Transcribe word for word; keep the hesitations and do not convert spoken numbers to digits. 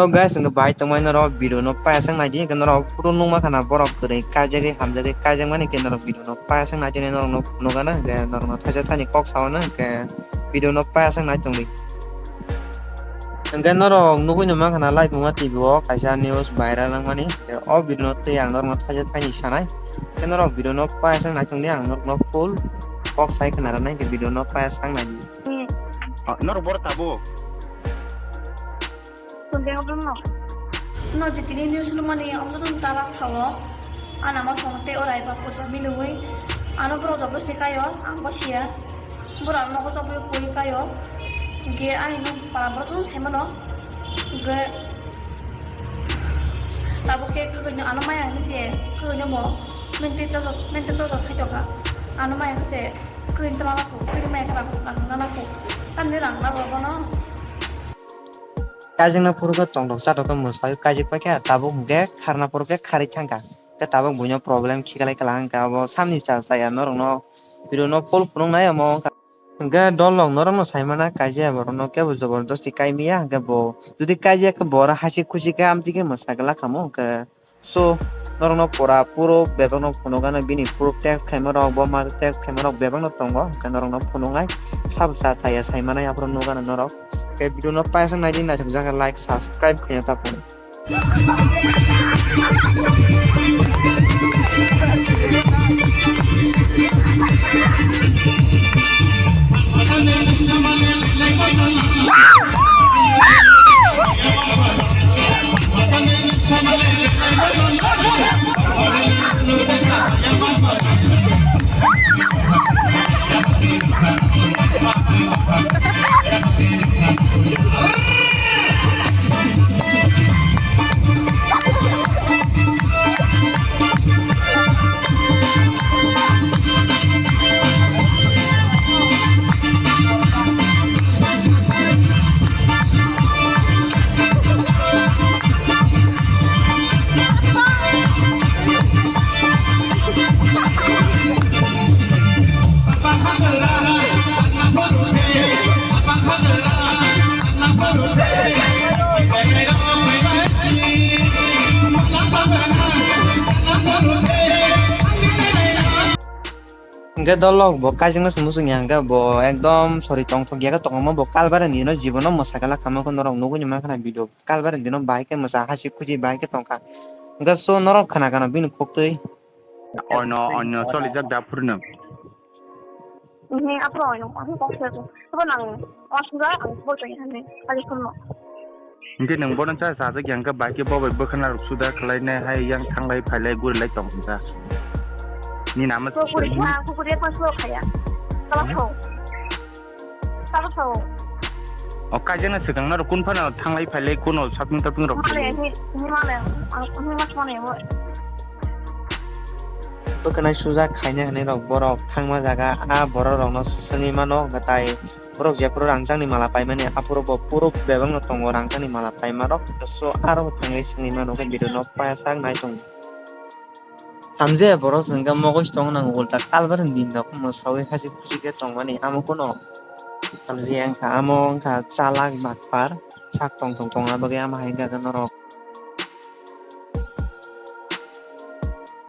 So guys, hwnkhe bai tongmani norok video no payasang naidi, hwnkhe norok photo nukma khana borok kwrwi kaijagwi hamjagwi kaijakmani, hwnkhe norok video no payasang naidi, norok no phunukgana, hwnkhe norok no thaisa thani kok sawana, hwnkhe video no payasang nai tongdi. Hwnkhe norok nugwi no mankha na Laibuma T V o kaisa news viral wngmani. Hwnkhe o video no tei ang norok no thaisa thaini sanai. Hwnkhe norok video no payasang nai tongdi, ang norok no full kok sai khna rwnai, hwnkhe video no payasang naidi. Hmm. Ah, norok boro tabuk? Tongde obo no. No je tini news lumani omo tong chalak sao. Ana ma song te orai ba posa milui. Ano bro jobos te kayo, ang bo siya. Bora nogo tobwi pui kayo. Ge ani no para boro tong sai mano. Ge tabo ke kugui no ano maya ni je kugui no mo. Mente to mente to khai to ka. Ano maya se kugui no tama ko, kugui maya ka ko, na na ko. Tam ni rang na bo no. Kaijakna phuru khe tongthok chathok khe mwsai kaijak paikha, tabuk hwnkhe kharna phuru khe kharwi thangkha. Khe tabuk buino problem khiklai kala hwnkhe abo samni cha chaya norokno video no full phunuknai omo wngkha. Hwnkhe dolrok norokno saimana kaijaya borokno kebo jobordosti kaimiya hwnkhe bo jodi kaijaya khe bo oro hasi khusi khe amtwi khe mwsa glak khamu hwnkhe. So, norokno pura puro bebakno phunukgano bini proof text khaimarok, bo ma text khaimarok bebakno tongo, hwnkhe norokno phunuknai sabo cha chaya saimanai aphuru nukgano norok. Khe video no paisang naidi naithokjak khe like, subscribe khaina ta phuru. Hwnkhe dolok bo kaijakna se muchungya, hwnkhe bo ekdom sori tongthok ya khe tongma bo kalbari ni no jibono mwsakala khamma khe norok nugwi ni mankha na video. Kalbari dino bahai khe mwsa hasi khusi bahai khe tongkha. Hwnkhe so norok khna gana bini khuktwi. Oino, oino, cholijak da phuru nwng. Mhm, aphuru oino, aphuru kok se. Abo nang, o suga, ang bol tong hani, kali phuru no. Hwnkhe nwng bono cha sajak yang khe bahai khe bo bai bwkhana rok suda khlai nai hai yang thanglai phailai guri lai tong kha. Ni nama. Kukuri kha, kukuri pa sulo khaya. Kala thong. Sabo sao. O, kaijakna swkang norok kun phano thanglai phailai kuno shopping topping rok Himale, khailai? Hi-, Himale, ang, ang mas mane mo. Bwkhanai sujak khaina hinwi rok borok thangma jaga a borok rokno swngwi mano, tai borok jephuru rangchakni mala paimani aphuru bo puro bebakno tongo rangchakni mala paima rok, so aro thangwi swngwi mano khe video no pasak nai tongo. Hamjaya borok se hwnkhe mokos tong nang ulta kalbar ni nok mwsawi hasi khusi khe tongmani amo kuno hamjaya wngkha, amo wngkha chalak bakpar sak tong tong tongna bagwi ama hai hwnkha khe norok